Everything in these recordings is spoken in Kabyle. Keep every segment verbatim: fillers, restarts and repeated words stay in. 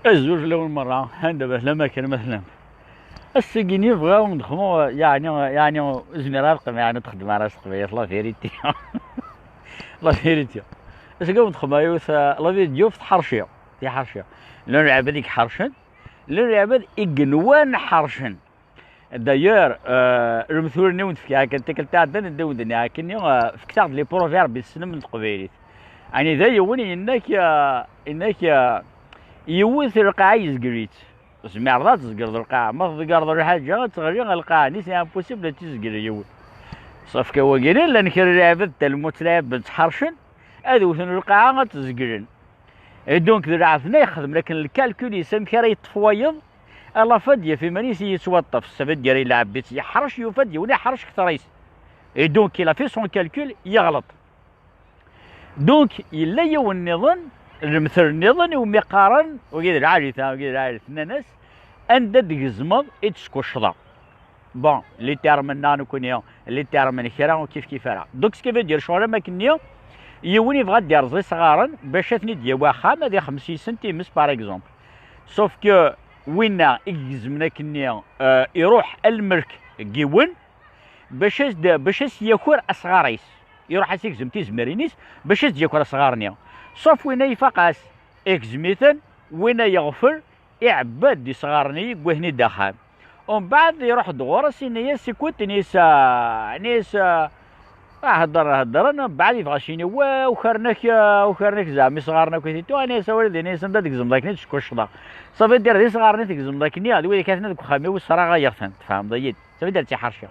Azul fell-awen merra, anda ma tellam, akken ma tellam. Ass-agi-nni bɣiɣ ad wen-d-xedmeɣ, yeɛni, yeɛni, ur zmireɣ ad qqimeɣ, yeɛni, ad xedmeɣ ara s teqbaylit, la vérité. La vérité. Ass-agi ad wen-d-xedmeɣ yiwet, euh, la vidéo f tḥerci. Tiḥerci. Llan lɛibad i iḥercen, llan lɛibad i yenwan ḥercen. D'ailleurs, euh, lemtul-nni i wen-d-fkiɣ akken tikkelt iɛeddan, anda i wen-d-nniɣ akkenni, euh, fket-aɣ-d les proverbes yessnem n teqbaylit. Ɛni d yiwen yenna-k, euh, yenna-k, euh, yiwet lqaɛa yezger-itt. Tzemreḍ ad tezgreḍ lqaɛa, ma tḍeggreḍ lḥaǧa ad teɣli lqaɛa-nni, c'est impossible ad tezger yiwen. Sauf que wagi llan kra n lɛibad talmut lɛibad ttḥercen, ad wten lqaɛa ad tt-zeglen. Et donc, d lɛebd-nni yexdem akken lkalkul-is amek ara yeṭṭef wayeḍ, à la fin ad d-yaf iman-is yettwaṭṭef. Ça veut dire, ilɛeb-itt, yeḥrec, yufa-d yiwen iḥrec kter-is. Et donc, il a fait son calcul, yeɣleḍ. Donc, yella yiwen nniḍen, lemtel nniḍen, iwumi qqaren, wagi d lɛali ta, wagi d lɛali, nnan-as, anda d-gezmeḍ i d-teskuccḍeḍ. Bon, les termes-nneɣ nekkni, les termes n kra ur kif kif ara. Donc, ce qui veut dire, ccɣel am akken-nni, yiwen yebɣa ad d-yerẓ isɣaren bac ad ten-id-yawi axxam, ad ixdem s-yisen times, par exemple. Sauf que winna i igezmen akken-nni, euh, iruḥ almelk n yiwen, bac as-d-, bac as-yaker asɣar-is. Iruḥ as-igzem tizmarin-is, bac as-d-yaker asɣar-nni. Sauf winna ifaq-as, igzem-iten, winna yeɣfel, iɛebba-d isɣaren-nni, yewwi-ten-id axxam. Umbeɛd iruḥ-d ɣur-s, yenna-yas, écoute, yenna-yas, ah, yenna-yas, ah, ah, heddren, heddren, umbeɛd yebɣa s-yini, wa, ukren-ak, ah, ukren-ak zeɛma isɣaren akk i titu, yenna-yas, a waled, yenna-yas, anda tgezmeḍ akken i d-teckucḍeḍ. Ça veut dire, d isɣaren i tgezmeḍ akken-nni, d wid-ik aten-ad deg uxxam-iw, sraɣayeɣ-ten, tfehmeḍ-iyi-d. Ça veut dire, d tiḥerci.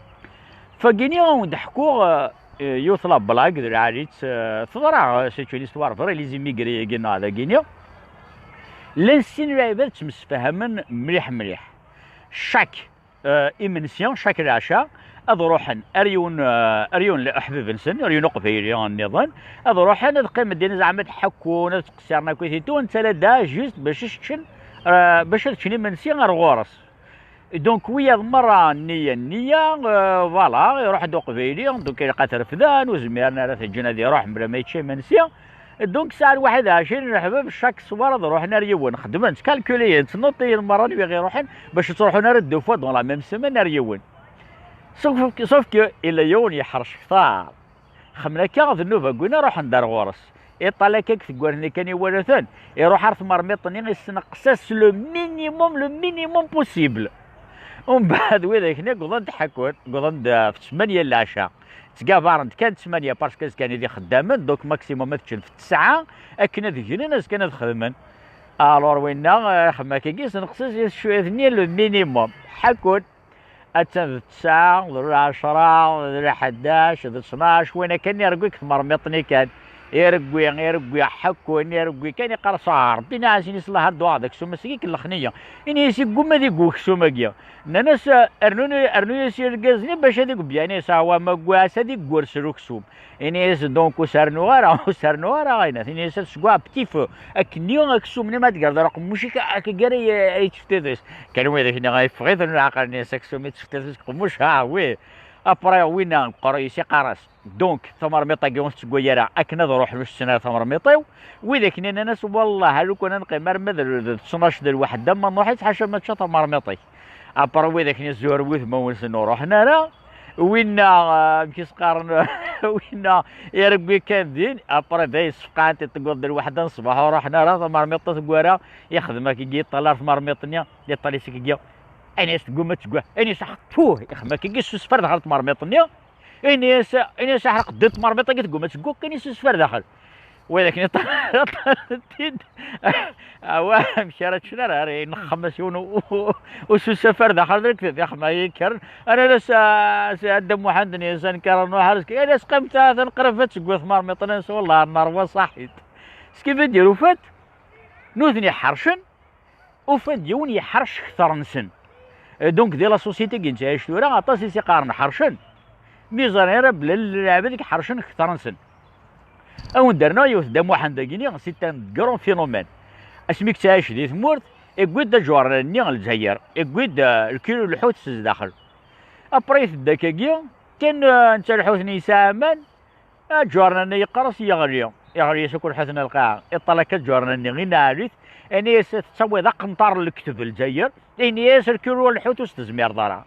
Fagini ad wen-d-ḥkuɣ, euh, yiwet la blague d lɛali-tt, euh, teḍra, euh, c'est une histoire vraie, les immigrés-agi neɣ dagini. Llan sin lɛibad ttemsefhamen mliḥ mliḥ. Chaque, euh, imensi, chaque lɛaca, ad ruḥen ar yiwen, euh, ar yiwen n uḥbib-nsen, ar yiwen uqbayli nniḍen, ad ruḥen ad qqimen din zeɛma ad ḥekkun, ad ttqessiren akk i titu, netta la da juste bac ad ččen, euh, bac ad ččen imensi ar ɣur-s. Donc, wiyaḍ merra nniya, nniya, euh, voilà, iruḥ-d uqbayli, donc ilaq ad t-refden, ur zmiren ara ad t-ǧǧen ad iruḥ mebla ma yečča imensi. Donc, sɛan waḥed ɛecrin n leḥbab, chaque soir ad ruḥen ar yiwen, xedmen-tt, calculiyen-tt, notiyen merra n wi ɣ-iruḥen, bac ur ttruḥun ara deux fois dans la même semaine ar yiwen. Sauf que, sauf que, illa yiwen yeḥrec ktar. Xemmen akka, d nnuba n winna ruḥen-d ar ɣur-s. Iṭal akka deg tegwart-nni kan iwala-ten, iruḥ ar tmermiṭ-nni, issenqes-as le minimum, le minimum possible. Umbeɛd widak-nni wwḍen-d ḥekkun, wwḍen-d ɣef ttmanya n leɛca. Ttgabaren-d kan ttmanya parce que azekka-nni d ixeddamen, donc maximum ad ččen f ttesɛa, akken ad gnen, azekka ad xedmen. Alors winna, eh, xemmen akka, issenqes-as cwiya-nni le minimum. Ḥekkun. Attan d ttesɛa, d lɛecṛa, d lḥdac, d ttnac, win akken ireggu deg tmermiṭ-nni kan. Ireggu, ireggu, ḥekkun, ireggu kan, iqqar-as: "Ah, Ṛebbi nɛasin iṣlaḥ ad d-uɣeɣ d aksum ass-agi kellxen-iyi." Ini-as: "Yeggumma ad iggu uksum-agi." Nnan-as: "Rnu, rnu-yas irgazen-im bac ad iggu." Ini-as: "Awa, ma gguɣ-as ad iggu ur sel uksum." Ini-as: "Donc, ur s-rennuɣ ara, ur s-rennuɣ ara, ɣayna." Ini-as: "Ad sgwaɣ petit feu. Akken-nni aksum-nni ma tgerḍ ar uqemmuc-ik, akka gar ay, ay teftiḍ-is." Kan widak-nni yeffeɣ-iten leɛqel, ini-as: "Aksum i teftiḍ-is deg uqemmuc, ha, wi." Après, winna, qerru-is iqqar-as: "Donc, tamermiṭ-agi ur tettgwa ara, akken ad ruḥen ur tetten ara tamermiṭ-iw." Widak-nni nnan-as: "Wallah, a lukan ad neqqim arma d, d ttnac d lweḥda, ma nruḥ-itt, ḥaca ma tečča tamermiṭ-ik." Après, widak-nni zur wudmawen-nsen ur ruḥen ara. Winna, ah, amek i s-qqaren, winna, iregwi kan din. Après, dayen sfeqɛen-t-id, tewweḍ-d lweḥda n ṣṣbeḥ, ur ruḥen ara, tamermiṭ ur tegwi ara, ixdem akkagi, yeṭṭal ar tmermiṭ-nni, yeṭṭal-is akkagi. Ini-as: "Tegguma ad tegwi." Ini-as: "Aḥ, puh!" Ixdem akkagi, yessusef ar daxel tmermiṭ-nni. Ini-as, ini-as: "Aḥraq ddin tmermiṭ-agi, tegguma ad tegwi." Kan yessusef ar daxel. Widak-nni ṭṭalent-id. Awa, amek ara ččen ara, ara inexxem-as yiwen u-, u-, ususef ar daxel, d lekdeb, ixdem ay ikkren. Ara las, a, si Adda Muḥend, ini-as: "Anka ara nruḥ ar zkir." Ini-as: "Qqim ta, atan qrib ad tegwi tmermiṭ." Ini-as: "Wallah, nnarwa ṣaḥit." Ce qui veut dire, au fait, nutni ḥercen, ufan-d yiwen yeḥrec kter-nsen. Euh, donc, di la société i nettɛic tura, aṭas i s-iqqaren ḥercen. Mi ẓran ara belli lɛibad i iḥercen kter-nsen. A wen-d-rnuɣ yiwet, Dda Muḥend-agi-nni, c'est un grand phénomène. Asmi yettɛic di tmurt, iwwi-d aǧurnan-nni n Lezzayer, iwwi-d, euh, lkilu n lḥut s zdaxel. Après, itedda akkagi, kan, euh, netta lḥut-nni yesɛa aman, aǧurnan-nni yeqqers yeɣli. iɣer-is akk lḥut n lqaɛa, iṭṭal akka ǧǧuren-nni, inaɛel-it, ini-as tettawiḍ aqenṭar n lekteb Lezzayer, ini-as rkul ur lḥut ur s-tezmireḍ ara.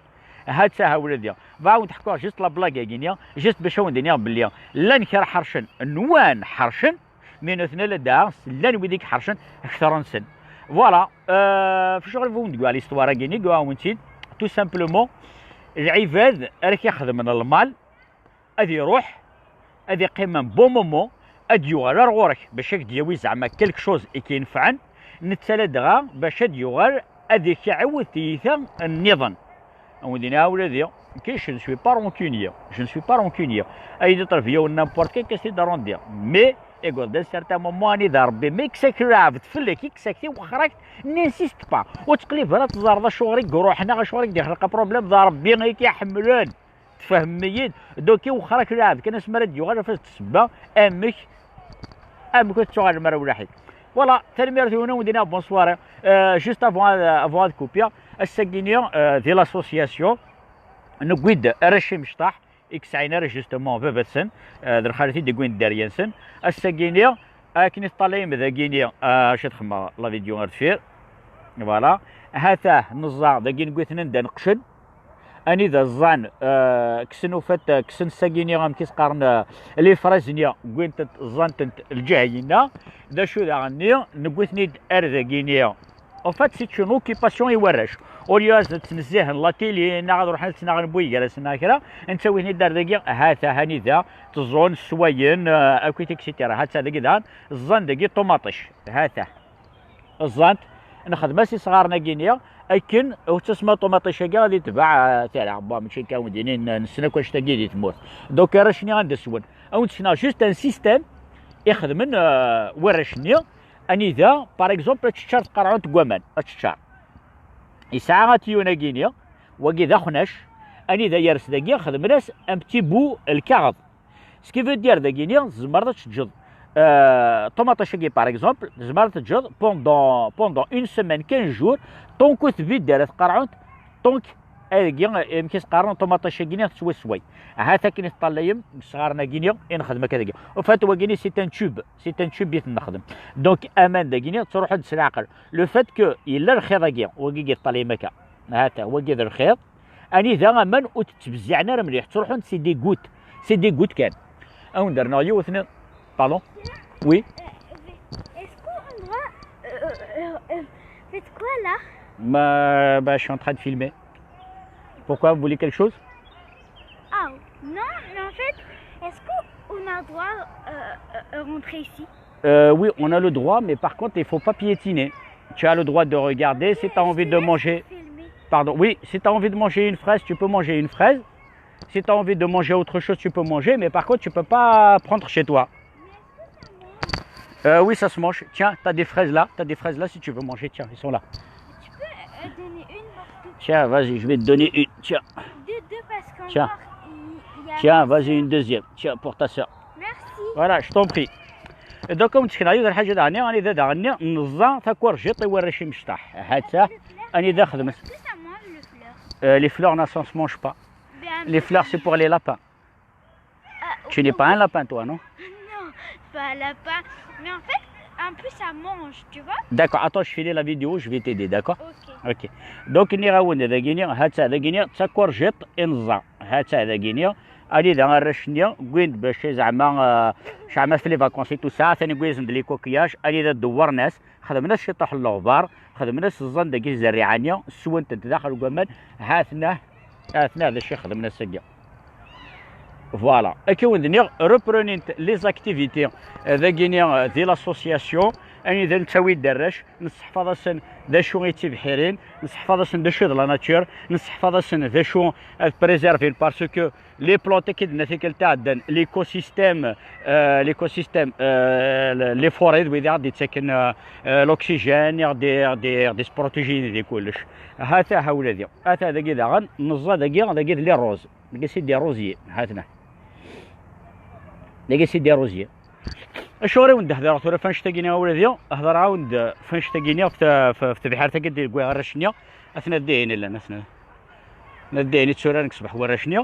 Ha-tt-a ha wladi. Bɣiɣ ad wen-d-ḥkuɣ juste la blague-agi-nni, juste bac ad wen-d-iniɣ belli llan kra ḥercen, nwan ḥercen, mais nutni ladɣa llan wid i iḥercen akter-nsen. Voilà, euh, f acuɣer i wen-d-yuɣal l'histoire-agi-nni, yuɣal-awen-tt-id, tout simplement, lɛibad ara k-ixedmen lmal, ad iruḥ, ad iqqim un bon moment, ad d-yuɣal ar ɣur-k bac ad k-d-yawi zeɛma quelque chose i k-inefɛen, netta ladɣa bac ad d-yuɣal ad k-iɛiwed tiyita nniḍen. Ad wen-d-iniɣ a wladi, que je ne suis pas rancunier, je ne suis pas rancunier. Ad yi-d-iṭleb yiwen n'importe quel, qu'est-ce que d-arrondir. Mais, écoute, d'un certain moment, anida Rebbi ma yekkes-ak lɛebd fell-ak, yekkes-ak tiwexxer-ak, n'insiste pas. Ur ttqlib ara ad teẓreḍ acuɣer i iruḥ neɣ acuɣer i k-d-ixleq problème, d Rebbi i k-iḥemmlen. Tfehmem-iyi-d? Donc, iwexxer-ak lɛebd kan asmi ara d-yuɣal, af-as-d ssebba amek, amek ur tettuɣalem ara ulaḥ-ik. Voilà, tanemmirt-nwen, ad wen-d-iniɣ bonsoir. Euh, juste avant, avant ad kupiɣ, ass-agi-ni, euh, di l'association, newwi-d arrac imecṭaḥ, i yesɛin ara justement baba-tsen, euh, d lxalat i d-yewwin dderya-nsen. Ass-agi-ni, akken i teṭṭalayem dagi-ni, euh, acu ad xedmeɣ la vidéo ar deffir. Voilà. Hata, neẓẓa, dagi newwi-ten anda neqcen. Anida ẓẓan, euh, kksen ufat, kksen ssagini, amek i s-qqaren, euh, les fraises-nni, wwin-tent, ẓẓan-tent lǧiha-inna. D acu daɣen-nni, newwi-ten-id ar dagini. En fait, c'est une occupation i warrac. Au lieu ad ttnezzihen la télé, neɣ ad ruḥen ad ttnaɣen bu gar-asen neɣ kra, nettawi-ten-id ar dagi, ha-t-a, hanida, tteẓẓun, sswayen, euh, akk, et cetera. Ha-tt-a dagi daɣen, ẓẓan dagi ṭumaṭic. Ha-t-a. Ẓẓant, nexdem-as isɣaren-agi-nni, akken ur ttasma ṭumaṭic-agi ad itbeɛ, ah, tara. Bon, mačči akka wen-d-inin, nessen akk annect-agi di tmurt. Donc, arrac-nni anda swen. Ad wen-d-sekneɣ juste un système ixedmen, euh, warrac-nni, anida, par exemple, ad teččar tqerɛunt n waman, ad teččar. Yesɛa atiyun-agi-nni, wagi d axnac, anida yers dagi, xedmen-as un petit bout lkaɣeḍ. Ce qui veut dire dagini, tzemreḍ ad teǧǧeḍ, euh, ṭumaṭic-agi, par exemple, tzemreḍ ad teǧǧeḍ pendant, pendant une semaine, quinze jours, tant que tbidder tqerɛunt, tant que, ayagi, amek i s-qqaren, ṭumaṭic-agi-ni tettwasway. Ahat akken i teṭṭalayem deg isɣaren-agi-ni i nexdem akka dagi. En fait, wagini, c'est un tube, c'est un tube i t-nexdem. Donc, aman dagini, ttruḥun-d s leɛqel. Le fait que yella lxiḍ-agi, wagi i teṭṭalayem akka. Ahat, wagi d lxiḍ. Anida aman ur ttbezziɛen ara mliḥ, ttruḥun c'est des gouttes, c'est des gouttes kan. Ad wen-d-rnuɣ yiwet-nni. Pardon? Oui. Est-ce qu'on doit, euh, euh, euh, faites quoi là? Bah, bah, je suis en train de filmer. Pourquoi, vous voulez quelque chose? Ah, non, mais en fait, est-ce qu'on a le droit, euh, euh, rentrer ici? Euh, oui, on a le droit, mais par contre, il faut pas piétiner. Tu as le droit de regarder. Si tu as envie de manger, pardon, oui, si tu as envie de manger une fraise, tu peux manger une fraise. Si tu as envie de manger autre chose, tu peux manger, mais par contre, tu peux pas prendre chez toi. Euh, oui, ça se mange. Tiens, tu as des fraises là, tu as des fraises là si tu veux manger. Tiens, ils sont là. Tu peux, euh, donner une parce que... Tiens, vas-y, je vais te donner une. Tiens. Deux, deux parce qu'encore, il y a... Tiens, vas-y, une deuxième. Tiens, pour ta sœur. Merci. Voilà, je t'en prie. Donc, comme tu sais, il y a des gens qui ont dit, neẓẓa takurjiṭ i warrac imecṭaḥ. Ha-tt-a, anida xedmen. Est-ce que ça mange, le fleur? Euh, les fleurs, non, ça se mange pas. Les fleurs, c'est pour les lapins. Ah, tu n'es pas un lapin, toi, non? Non, pas un lapin. Mais en fait, en plus, ça mange, tu vois? D'accord, attends, je finis la vidéo, je vais t'aider, d'accord? Ok. Ok. Donc, nniɣ-awen-d dagini, ha-tt-a dagini, d takurjiṭ i neẓẓa. Ha-tt-a dagini, anida arrac-nni, wwin-d bac zeɛma, euh, zeɛma f les vacances et tout ça, atan wwin-d les coquillages, anida dewwren-as, xedmen-as ciṭuḥ n leɣbar, xedmen-as ẓẓan dagi zzerriɛa-nni, sswen-tent daxel n waman, ha-ten-a, ha-ten-a d acu i xedmen ass-agi. Voilà. Akka wen-d-nniɣ, reprenent les activités, euh, dagini, euh, di l'association, anida nettawi-d arrac, nesseḥfaḍ-asen d acu i d tibḥirin, nesseḥfaḍ-asen d acu i d la nature, nesseḥfaḍ-asen d acu ad préserver parce que les plantes, akken d-nenna tikkelt iɛeddan, l'écosystème, euh, l'écosystème, euh, les forêts, d wid i ɣ-d-yettaken, euh, euh, l'oxygène, i ɣ-d-, i ɣ-d-, i ɣ-d-yesprotégin di kullec. Ha-t-a, ha ula di. Ha-t-a dagi daɣen, neẓẓa dagi, dagi d les roses. Dagi c'est des rosiers, ha-ten-a. Dagi c'est des rosiers. Acuɣer i wen-d-hdireɣ tura f annect-agi-ni a wladi? Hedreɣ-awen-d f annect-agi-ni, f t-, f, f tebḥirt-agi d-yewwi arrac-nni. Atna dihin i llan, atna. Atna dihin i tturaren deg ṣṣbeḥ warrac-nni.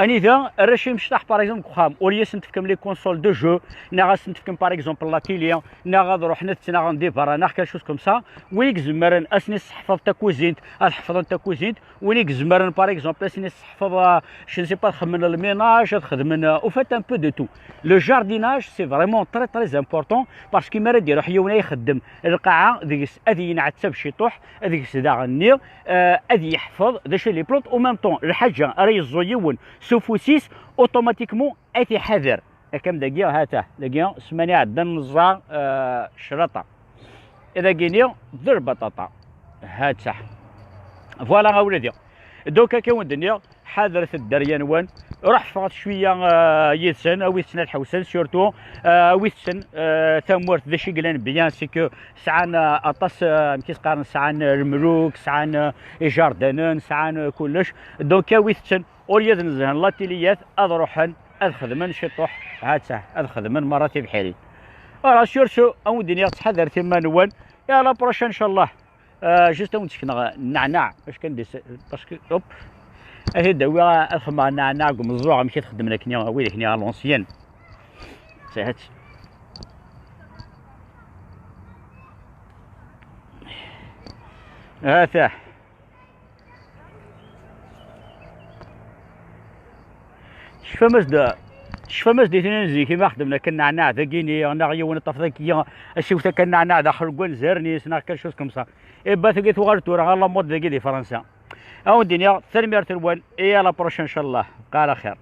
Anida arrac imecṭaḥ, par exemple, deg uxxam, ur asen-tefkem les consoles de jeu, neɣ asen-tefkem, par exemple, la télé, neɣ ad ruḥen ad ttnaɣen di berra, neɣ quelque chose comme ça, win i izemren ad sen-isseḥfeḍ takuzint, ad ḥefḍen takuzint, win i izemren, par exemple, ad sen-isseḥfeḍ, euh, je ne sais pas, ad xedmen le ménage, ad xedmen, euh, au fait, un peu de tout. Le jardinage, c'est vraiment très, très important, parce que mi ara d-iruḥ yiwen ad ixeddem lqaɛa, deg-s ad yenɛettab ciṭuḥ, deg-s daɣen-nni, euh, ad yeḥfeḍ d acu les plantes, au même temps, lḥaǧa ara yeẓẓu yiwen s ufus-is, automatiquement ad t-iḥader. Akka am dagi, ha-t-a, dagi, ssmana iɛeddan neẓẓa, euh, claṭa. Dagi-ni d lbaṭaṭa. Ha-tt-a. Voilà, a wladi. Donc, akka wen-d-nniɣ, ḥadret dderya-nwen. Ruḥ ffɣet cwiya, euh, yid-sen, awit-ten ad ḥewsen, surtout, euh, awit-ten, euh, tamurt d acu i yellan bien, c'est que sɛan, euh, aṭas, euh, amek i s-qqaren, sɛan, euh, lemluk, sɛan, euh, ijardanen, sɛan, euh, kullec. Donc, awit-ten, au lieu ad nezhen la télé, ad ruḥen ad xedmen ciṭuḥ, ha-tt-a, ad xedmen merra tibḥirin. Voilà, sur ce, a wen-d-iniɣ ttḥadaret iman-nwen. Et à la prochaine, inchallah. Euh, juste a wen-d-sekneɣ nneɛneɛ, parce que, parce que, hop, ad t-id-awiɣ ad xedmeɣ nneɛneɛ deg umeẓẓuɣ, amek i t-xeddmen akken, wid akken à l'ancienne. Sihat. Ha-t-a. Tecfam-as-d, tecfam-as-d i tinin zik, imi xedmen akka nneɛneɛ dagini, neɣ yiwen iṭṭaf dagi, asiwet akka nneɛneɛ daxel n wanzaren-is, neɣ quelque chose comme ça. Et bah, tagi tuɣal tura à la mode dagi di Fransa. A wen-d-iniɣ, tanemmirt-nwen, et à la prochaine, inchallah. Bqa ɛla xir.